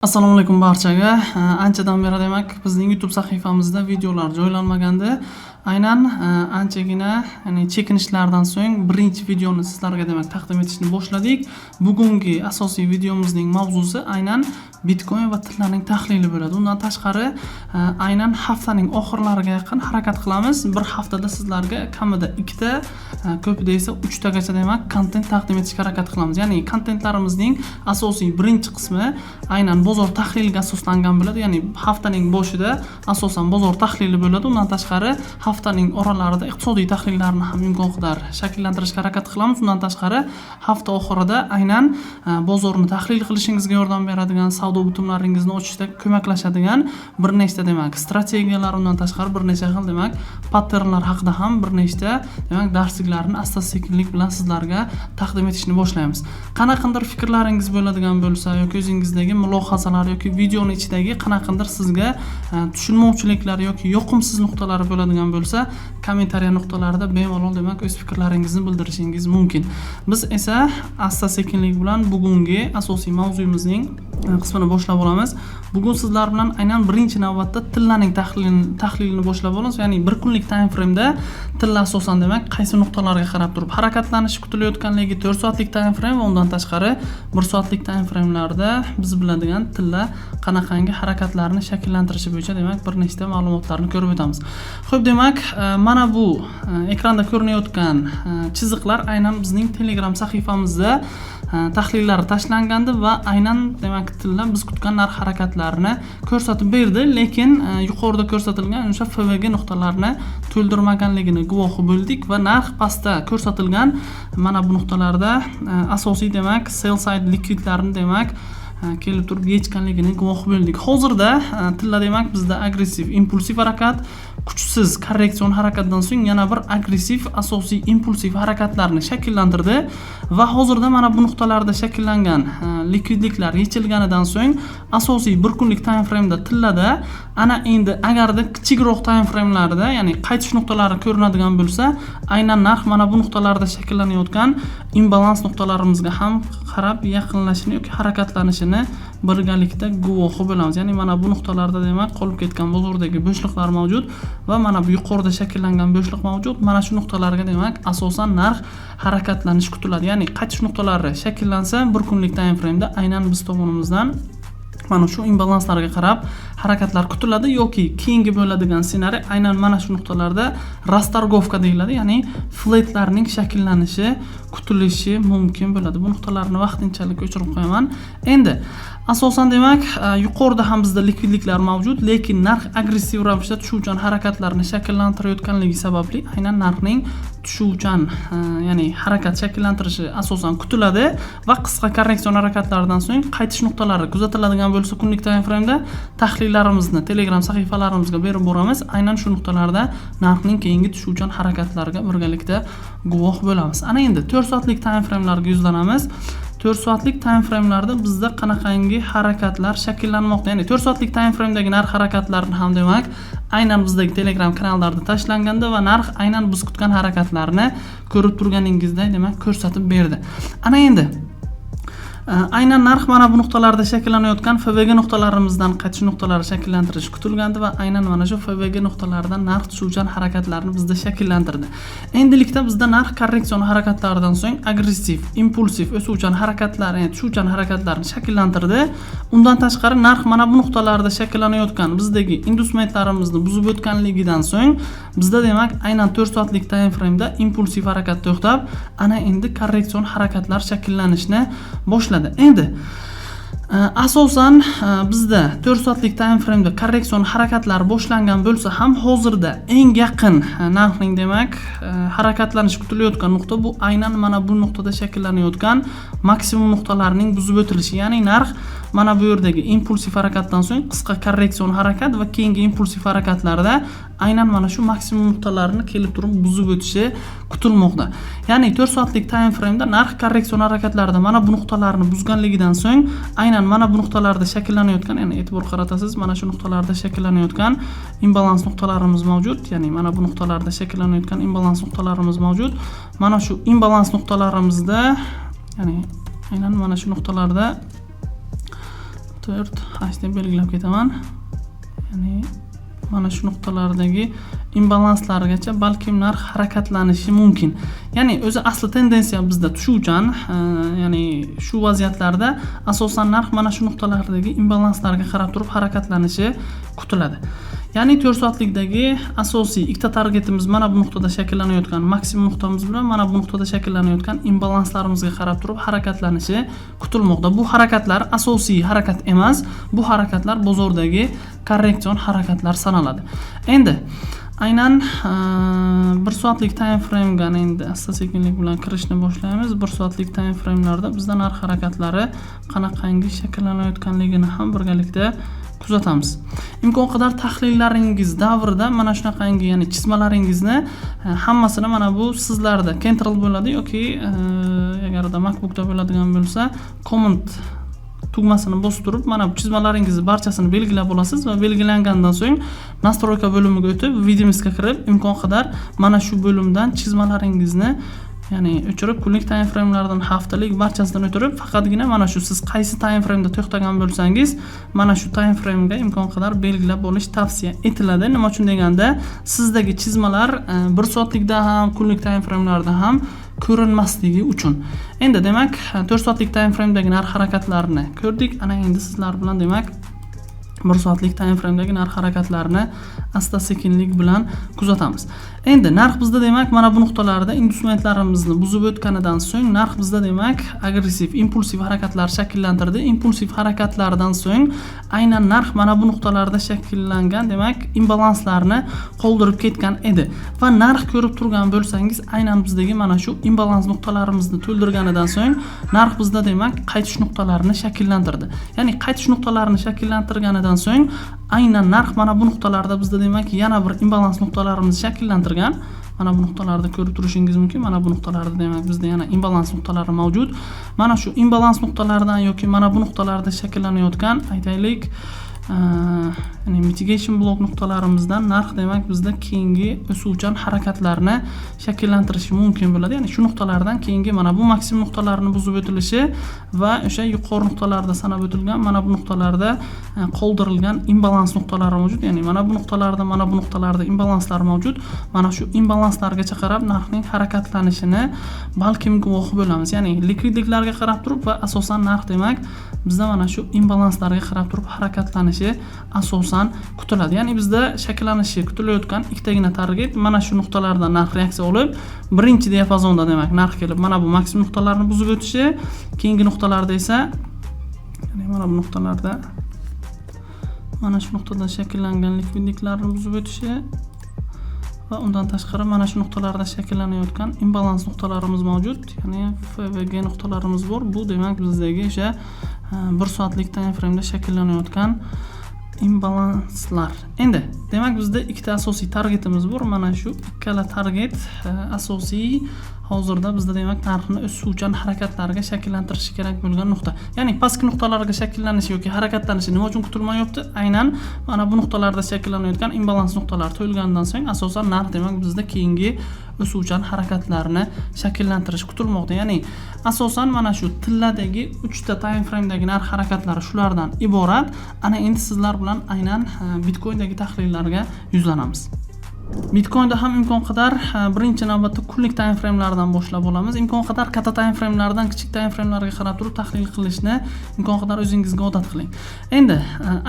Assalomu alaykum barchaga. Anchadan beri, demak, bizning YouTube sahifamizda videolar joylanmagandi. Aynan anchagina, ya'ni chekinishlardan so'ng birinchi videoni sizlarga, demak, taqdim etishni boshladik. Bugungi asosiy videomizning mavzusi aynan Bitcoin va tillaning tahlili bo'ladi. Undan tashqari, aynan haftaning oxirlariga yaqin harakat qilamiz. Bir haftada sizlarga kamida ikkita, ko'pida esa uchtagacha, demak, kontent taqdim etishga harakat qilamiz. Ya'ni kontentlarimizning asosiy birinchi qismi aynan bozor tahliliga asoslangan bo'ladi. Ya'ni haftaning boshida asosan bozor tahlili bo'ladi. Undan tashqari, haftaning oralarida iqtisodiy tahlillarni ham imkon qadar shakllantirishga harakat qilamiz. Undan tashqari, hafta oxirida aynan bozorni tahlil qilishingizga yordam beradigan, savdo bitimlaringizni ochishda ko'maklashadigan bir nechta, demak, strategiyalar, undan tashqari bir necha xil, demak, patternlar haqida ham bir nechta, demak, darsliklarni asta sekinlik bilan sizlarga taqdim etishni boshlaymiz. Qanaqandir fikrlaringiz bo'ladigan bo'lsa yoki o'zingizdagi mulohazalar yoki videoni ichidagi qanaqandir sizga tushunmovchiliklar yoki yoqimsiz nuqtalari bo'ladigan bo'lsa, kommentariya nuqtalarida bemalol, demak, o'z fikrlaringizni bildirishingiz mumkin. Biz esa asta sekinlik bilan bugungi asosiy mavzuyimizning qismini boshlab olamiz. Bugun sizlar bilan aynan birinchi navbatda tillaning tahlilini boshlab olamiz. Ya'ni bir kunlik time frame'da tilla asosan, demak, qaysi nuqtalarga qarab turib harakatlanishi kutilayotganligi, 4 soatlik time frame va undan tashqari 1 soatlik time frame'larda biz biladigan tilla qanaqangi harakatlarni shakllantirishi bo'yicha, demak, bir nechta ma'lumotlarni ko'rib o'tamiz. Xo'p, demak, mana bu ekranda ko'rinayotgan chiziqlar aynan bizning Telegram sahifamizda tahlillar tashlangandi va aynan, demak, tilla biz kutgan narx harakatlarini ko'rsatib berdi, lekin yuqorida ko'rsatilgan o'sha FVG nuqtalarini to'ldirmaganligini guvohi bo'ldik va narx pastda ko'rsatilgan mana bu nuqtalarda asosiy, demak, sell side likvidlarni, demak, kelib turib yechganligini guvohi bo'ldik. Hozirda tilla, demak, bizda agressiv impulsiv harakat, kuchsiz korreksion harakatdan so'ng yana bir agressiv asosiy impulsiv harakatlarni shakllantirdi va hozirda mana bu nuqtalarda shakllangan likvidliklar yechilganidan so'ng asosiy bir kunlik time frame'da tillada ana endi agarda kichikroq time frame'larda, ya'ni qaytish nuqtalari ko'rinadigan bo'lsa, aynan narx mana bu nuqtalarda shakllanayotgan imbalans nuqtalarimizga ham qarab yaqinlashishini yoki harakatlanishini birgalikda guvohi bo'lamiz. Ya'ni mana bu nuqtalarda, demak, qolib ketgan bozordagi bo'shliqlar mavjud va mana bu yuqorida shakllangan bo'shliq mavjud. Mana shu nuqtalarga, demak, asosan narx harakatlanishi kutiladi. Ya'ni qaytish nuqtalari shakllansa, bir kunlik time frame'da aynan biz tomonimizdan mana shu imbalanslarga qarab harakatlar kutiladi yoki keyingi bo'ladigan ssenariy aynan mana shu nuqtalarda расторговка deyiladi, ya'ni fletlarning shakllanishi kutilishi mumkin bo'ladi. Bu nuqtalarni vaqtinchalik o'chirib qo'yaman. Endi asosan, demak, yuqorida ham bizda likvidliklar mavjud, lekin narx agressiv ravishda tushuvchan harakatlarni shakllantirayotganligi sababli aynan narxning tushuvchan, ya'ni harakat shakllantirishi asosan kutiladi va qisqa korreksion harakatlardan so'ng qaytish nuqtalari kuzatiladigan bo'lsa, kunlik time frame'da tahlillarimizni Telegram sahifalarimizga berib boramiz. Aynan shu nuqtalarda narxning keyingi tushuvchan harakatlariga birgalikda guvoh bo'lamiz. Ana endi 4 soatlik time frame'larga yuzlanamiz. 4 soatlik time frame'larda bizda qanaqangi harakatlar shakllanmoqda? Ya'ni 4 soatlik time frame'dagi narx harakatlarini ham, demak, aynan bizdagi Telegram kanallarda tashlanganda va narx aynan biz kutgan harakatlarni ko'rib turganingizdek, demak, ko'rsatib berdi. Ana endi aynan narx mana bu nuqtalarda shakllanayotgan FVG nuqtalarimizdan qaytish nuqtalari shakllantirish kutilgandi va aynan mana shu FVG nuqtalaridan narx tushuvchan harakatlarni bizda shakllantirdi. Endilikda bizda narx korreksion harakatlaridan so'ng agressiv, impulsiv o'suvchan harakatlar, ya'ni tushuvchan harakatlarni shakllantirdi. Undan tashqari, narx mana bu nuqtalarda shakllanayotgan bizdagi inducementlarimizni buzib o'tganligidan so'ng bizda, demak, aynan 4 soatlik time frame'da impulsiv harakat to'xtab, ana endi korreksion harakatlar shakllanishni boshladi. Endi asosan bizda 4 soatlik time frame'da korreksion harakatlar boshlangan bo'lsa ham, hozirda eng yaqin narxning, demak, harakatlanishi kutilayotgan nuqta bu aynan mana bu nuqtada shakllanayotgan maksimum nuqtalarning buzib o'tilishi. Ya'ni narx mana bu yerdagi impulsiv harakatdan so'ng qisqa korreksion harakat va keyingi impulsiv harakatlarda aynan mana shu maksimum nuqtalarni kelib turib buzib o'tishi kutilmoqda. Ya'ni 4 soatlik time frame'da narx korreksion harakatlarida mana bu nuqtalarni buzganligidan so'ng aynan mana bu nuqtalarda shakllanayotgan, ya'ni e'tibor qaratasiz, mana shu nuqtalarda shakllanayotgan imbalans nuqtalarimiz mavjud. Ya'ni mana bu nuqtalarda shakllanayotgan imbalans nuqtalarimiz mavjud. Mana shu imbalans nuqtalarimizda, ya'ni aynan mana shu nuqtalarda 4 H deb belgilab ketaman. Ya'ni mana shu nuqtalardagi imbalanslargacha balkim narx harakatlanishi mumkin. Ya'ni o'zi asli tendensiya bizda tushuvchan, ya'ni shu vaziyatlarda asosan narx mana shu nuqtalardagi imbalanslarga qarab turib harakatlanishi kutiladi. Ya'ni 4 soatlikdagi asosiy ikkita targetimiz mana bu nuqtada shakllanayotgan maksimum nuqtamiz bilan mana bu nuqtada shakllanayotgan imbalanslarimizga qarab turib harakatlanishi kutilmoqda. Bu harakatlar asosiy harakat emas, bu harakatlar bozordagi korreksion harakatlar sanaladi. Endi aynan 1 soatlik time frame'ga endi asta sekinlik bilan kirishni boshlaymiz. 1 soatlik time frame'larda bizda narx harakatlari qanaqangi shakllanayotganligini ham birgalikda kuzatamiz. Imkon qadar tahlillaringiz davrida mana shunaqangi, ya'ni chizmalaringizni hammasini mana bu sizlarda Ctrl bo'ladi yoki agarda MacBookda bo'ladigan bo'lsa, Command tugmasini bosib turib, mana bu chizmalaringizni barchasini belgilab olasiz va belgilangandan so'ng настройка bo'limiga o'tib, видимость ga kirib, imkon qadar mana shu bo'limdan chizmalaringizni, ya'ni o'chirib, kunlik time framelardan, haftalik, barchasidan o'tirib, faqatgina mana shu siz qaysi time frame'da to'xtagan bo'lsangiz, mana shu time frame'ga imkon qadar belgilab olish tavsiya etiladi. Nima uchun deganda, sizdagi chizmalar 1 soatlikda ham, kunlik time framelarda ham ko'rinmasligi uchun. Endi demak, 4 soatlik time frame'dagi narx harakatlarini ko'rdik. Ana endi sizlar bilan demak 1 soatlik time frame'dagi narx harakatlarini asta sekinlik bilan kuzatamiz. Endi narx bizda demak mana bu nuqtalarda inducementlarimizni buzib o'tganidan so'ng narx bizda demak agressiv, impulsiv harakatlar shakllantirdi. Impulsiv harakatlardan so'ng aynan narx mana bu nuqtalarda shakllangan demak imbalanslarni qoldirib ketgan edi. Va narx, ko'rib turgan bo'lsangiz, aynan bizdagi mana shu imbalans nuqtalarimizni to'ldirganidan so'ng narx bizda demak qaytish nuqtalarini shakllantirdi. Ya'ni qaytish nuqtalarini shakllantirganidan so'ng aynan narx mana bu nuqtalarda bizda demak yana bir imbalans nuqtalarimizni shakllantirgan. Mana bu nuqtalarda ko'rib turishingiz mumkin. Mana bu nuqtalarda demak bizda yana imbalans nuqtalari mavjud. Mana shu imbalans nuqtalaridan yoki mana bu nuqtalarda shakllanayotgan, aytaylik, ya'ni mitigation block nuqtalarimizdan narx demak bizda keyingi o'suvchan harakatlarni shakllantirishi mumkin bo'ladi. Ya'ni shu nuqtalardan keyingi mana bu maksimum nuqtalarni buzib o'tilishi va o'sha yuqori nuqtalarda sanab o'tilgan mana bu nuqtalarda qoldirilgan imbalans nuqtalari mavjud. Ya'ni mana bu nuqtalarda, mana bu nuqtalarda imbalanslar mavjud. Mana shu imbalanslargacha qarab narxning harakatlanishini balkim guvohi bo'lamiz. Ya'ni likvidliklarga qarab turib va asosan narx demak bizda mana shu imbalanslarga qarab turib harakatlanishi asosan kutiladi. Ya'ni bizda shakllanishi kutilayotgan ikkitagina target: mana shu nuqtalardan narx reaksiya olib, birinchi diapazonda demak narx kelib mana bu maksimum nuqtalarni buzib o'tishi, keyingi nuqtalarda esa, ya'ni mana bu nuqtalarda, mana shu nuqtada shakllangan likvidliklarni buzib o'tishi va undan tashqari mana shu nuqtalarda shakllanayotgan imbalans nuqtalarimiz mavjud, ya'ni FVG nuqtalarimiz bor. Bu demak bizdagi o'sha 1 soatlik time frame'da shakllanayotgan imbalanslar. Endi demak bizda ikkita asosiy targetimiz bor. Mana shu ikkala target asosiy hozirda bizda demak narxni o'suvchan harakatlarga shakllantirishi kerak bo'lgan nuqta. Ya'ni pastki nuqtalarga shakllanishi yoki harakatlanishi nima uchun kutilmayapti? Aynan mana bu nuqtalarda shakllanayotgan imbalans nuqtalar to'lgandan so'ng asosan narx demak bizda keyingi o'suvchan harakatlarni shakllantirish kutilmoqda. Ya'ni asosan mana shu tilladagi uchta time frame'dagi narx harakatlari shulardan iborat. Ana endi sizlar bilan aynan Bitcoindagi tahlillarga yuzlanamiz. Bitcoinda ham imkon qadar birinchi navbatda kunlik time framelardan boshlab olamiz. Imkon qadar katta time framelardan kichik time framelarga qarab turib tahlil qilishni imkon qadar o'zingizga odat qiling. Endi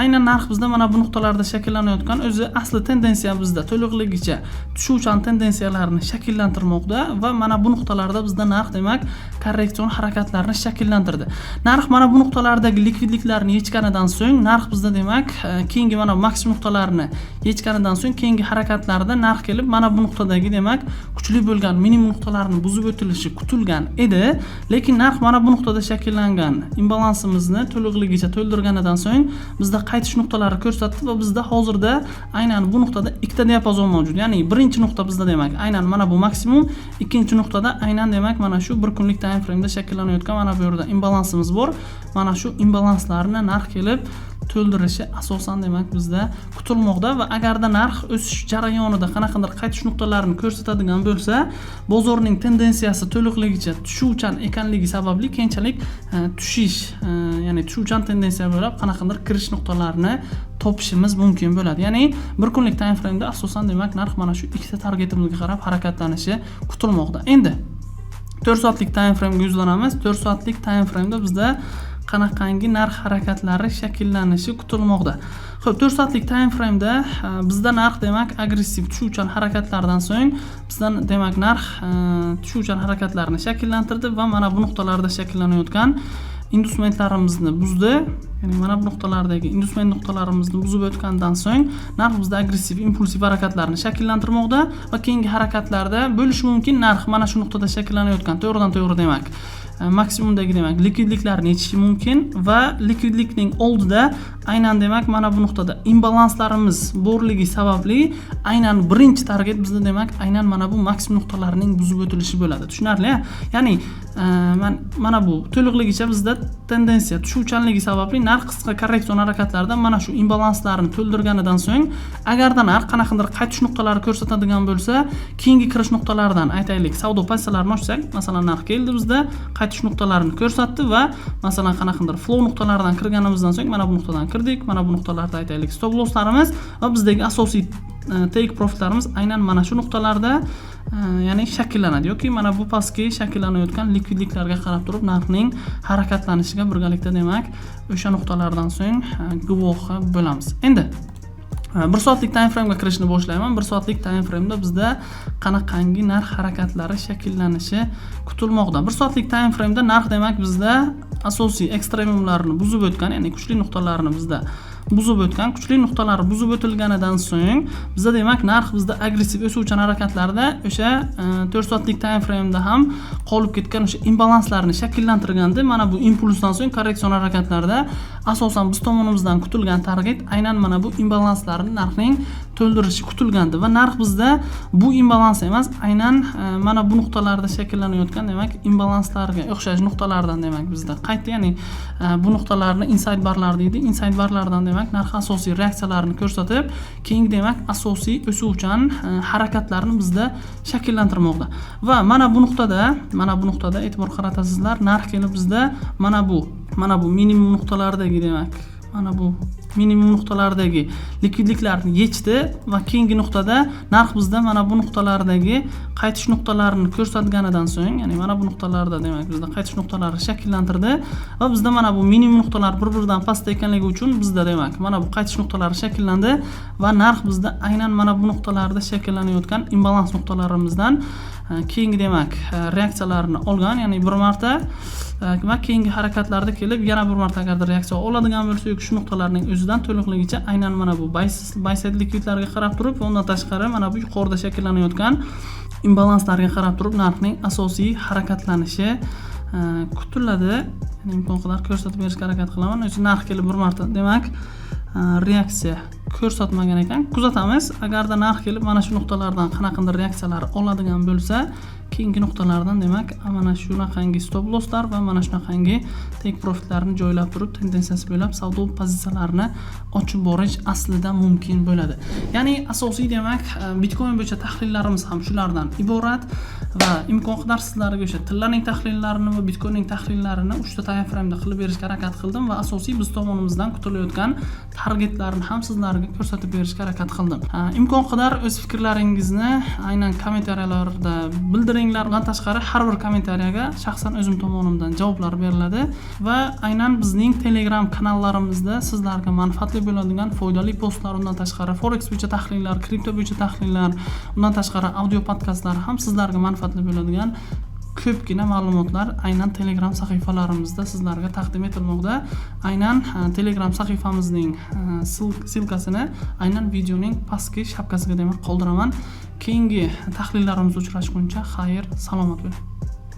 aynan narx bizda mana bu nuqtalarda shakllanayotgan, o'zi asli tendensiya bizda to'liqligicha tushuvchan tendensiyalarni shakllantirmoqda va mana bu nuqtalarda bizda narx demak korreksion harakatlarni shakllantirdi. Narx mana bu nuqtalardagi likvidliklarni yechganidan so'ng narx bizda demak keyingi mana bu maksimum nuqtalarni yechganidan so'ng keyingi harakatlarda narx kelib mana bu nuqtadagi demak kuchli bo'lgan minimum nuqtalarni buzib o'tilishi kutilgan edi. Lekin narx mana bu nuqtada shakllangan imbalansimizni to'liqligicha to'ldirganidan so'ng bizda qaytish nuqtalari ko'rsatdi va bizda hozirda aynan bu nuqtada ikkita diapazon mavjud. Ya'ni birinchi nuqta bizda demak aynan mana bu maksimum, ikkinchi nuqtada aynan demak mana shu bir kunlik time frame'da shakllanayotgan mana bu yerda imbalansimiz bor. Mana shu imbalanslarni narx kelib to'ldirishi asosan demak bizda kutilmoqda. Va agarda narx o'sish jarayonida qanaqadir qaytish nuqtalarini ko'rsatadigan bo'lsa, bozorning tendensiyasi to'liqligicha tushuvchan ekanligi sababli keyinchalik tushish, ya'ni tushuvchan tendensiya bo'ylab qanaqadir kirish nuqtalarini topishimiz mumkin bo'ladi. Ya'ni bir kunlik time frame'da asosan demak narx mana shu ikkita targetimizga qarab harakatlanishi kutilmoqda. Endi 4 soatlik time frame'ga yuzlanamiz. 4 soatlik time frame'da bizda qanaqangi narx harakatlari shakllanishi kutilmoqda? Xo'p, 4 soatlik time frame'da bizda narx demak agressiv tushuvchan harakatlardan so'ng bizdan demak narx tushuvchan harakatlarni shakllantirdi va mana bu nuqtalarda shakllanayotgan inducementlarimizni buzdi. Ya'ni mana bu nuqtalardagi inducement nuqtalarimizni buzib o'tgandan so'ng narx bizda agressiv impulsiv harakatlarni shakllantirmoqda va keyingi harakatlarda bo'lishi mumkin narx mana shu nuqtada shakllanayotgan to'g'ridan to'g'ri demak maksimumdagi demak likvidliklarni yechishi mumkin va likvidlikning oldida aynan demak mana bu nuqtada imbalanslarimiz borligi sababli aynan birinchi target bizda demak aynan mana bu maksimum nuqtalarning buzib o'tilishi bo'ladi. Tushunarli, ya'ni man mana bu to'liqligicha bizda tendensiya tushuvchanligi sababli narx qisqa korreksion harakatlarda mana shu imbalanslarni to'ldirganidan so'ng agarda narx qanaqadir qaytish nuqtalari ko'rsatadigan bo'lsa, keyingi kirish nuqtalaridan aytaylik savdo pozitsiyalarini ochsak, masalan, narx keldi, bizda qaytish nuqtalarini ko'rsatdi va masalan qanaqadir flow nuqtalaridan kirganimizdan so'ng mana bu nuqtadan kirdik, mana bu nuqtalarda aytaylik stop losslarimiz va bizdagi asosiy take profitlarimiz aynan mana shu nuqtalarda ya'ni shakllanadi yoki mana bu pastki shakllanayotgan likvidliklarga qarab turib narxning harakatlanishiga birgalikda demak o'sha nuqtalardan so'ng guvohi bo'lamiz. Endi 1 soatlik time frame'ga kirishni boshlayman. 1 soatlik time frame'da bizda qanaqangi narx harakatlari shakllanishi kutilmoqda? 1 soatlik time frame'da narx demak bizda asosiy ekstremumlarni buzib o'tgan, ya'ni kuchli nuqtalarni bizda buzib o'tgan. Kuchli nuqtalar buzib o'tilganidan so'ng bizda demak narx bizda agressiv o'suvchan harakatlarda o'sha 4 soatlik time frame'da ham qolib ketgan o'sha imbalanslarni shakllantirganda, mana bu impulsdan so'ng korreksion harakatlarda asosan biz tomonimizdan kutilgan target aynan mana bu imbalanslarni narxning to'ldirishi kutilgandi va narx bizda bu imbalans emas, aynan mana bu nuqtalarda shakllanayotgan demak imbalanslarga o'xshash nuqtalardan demak bizda qaytdi. Ya'ni bu nuqtalarni inside barlar deydi. Inside barlardan demak narx asosiy reaksiyalarini ko'rsatib, keyingi demak asosiy o'suvchan harakatlarni bizda shakllantirmoqda. Va mana bu nuqtada e'tibor qaratasizlar, narx kelib bizda mana bu minimum nuqtalardagi demak mana bu minimum nuqtalardagi likvidliklarni yechdi va keyingi nuqtada narx bizda mana bu nuqtalardagi qaytish nuqtalarini ko'rsatganidan so'ng, ya'ni mana bu nuqtalarda demak bizda qaytish nuqtalari shakllantirdi va bizda mana bu minimum nuqtalar bir biridan pastda ekanligi uchun bizda demak mana bu qaytish nuqtalari shakllandi va narx bizda aynan mana bu nuqtalarda shakllanayotgan imbalans nuqtalarimizdan keyingi demak reaksiyalarni olgan, ya'ni bir marta va keyingi harakatlarda kelib yana bir marta agarda reaksiya oladigan bo'lsa yoki shu nuqtalarning o'zidan to'liqligicha aynan mana bu buy side likvidlarga qarab turib va undan tashqari mana bu yuqorida shakllanayotgan imbalanslarga qarab turib narxning asosiy harakatlanishi kutiladi. Ya'ni imkon qadar ko'rsatib berishga harakat qilaman. O'zi narx kelib bir marta demak reaksiya ko'rsatmagan ekan. Kuzatamiz, agarda narx kelib mana shu nuqtalardan qanaqadir reaksiyalar oladigan bo'lsa, keyingi nuqtalardan demak mana shunaqangi stop losslar va mana shunaqangi take profitlarni joylab turib, tendensiyasi bo'ylab savdo pozitsiyalarini ochib borish aslida mumkin bo'ladi. Ya'ni asosiy demak bitcoin bo'yicha tahlillarimiz ham shulardan iborat va imkon qadar sizlarga o'sha tillaning tahlillarini va bitcoinning tahlillarini uchta time frame'da qilib berishga harakat qildim va asosiy biz tomonimizdan kutilayotgan targetlarni ham sizlarga ko'rsatib berishga harakat qildim. Imkon qadar o'z fikrlaringizni aynan kommentariyalarda bildiringlar. Undan tashqari har bir kommentariyaga shaxsan o'zim tomonimdan javoblar beriladi va aynan bizning Telegram kanallarimizda sizlarga manfaatli bo'ladigan foydali postlar, undan tashqari forex bo'yicha tahlillar, kripto bo'yicha tahlillar, undan tashqari audio podkastlar ham sizlarga manfaatli bo'ladigan ko'pgina ma'lumotlar aynan Telegram sahifalarimizda sizlarga taqdim etilmoqda. Aynan Telegram sahifamizning ссылка sini aynan videoning pastki shapkasiga demak qoldiraman. Keyingi tahlillarimizda uchrashguncha xayr, salomat bo'ling.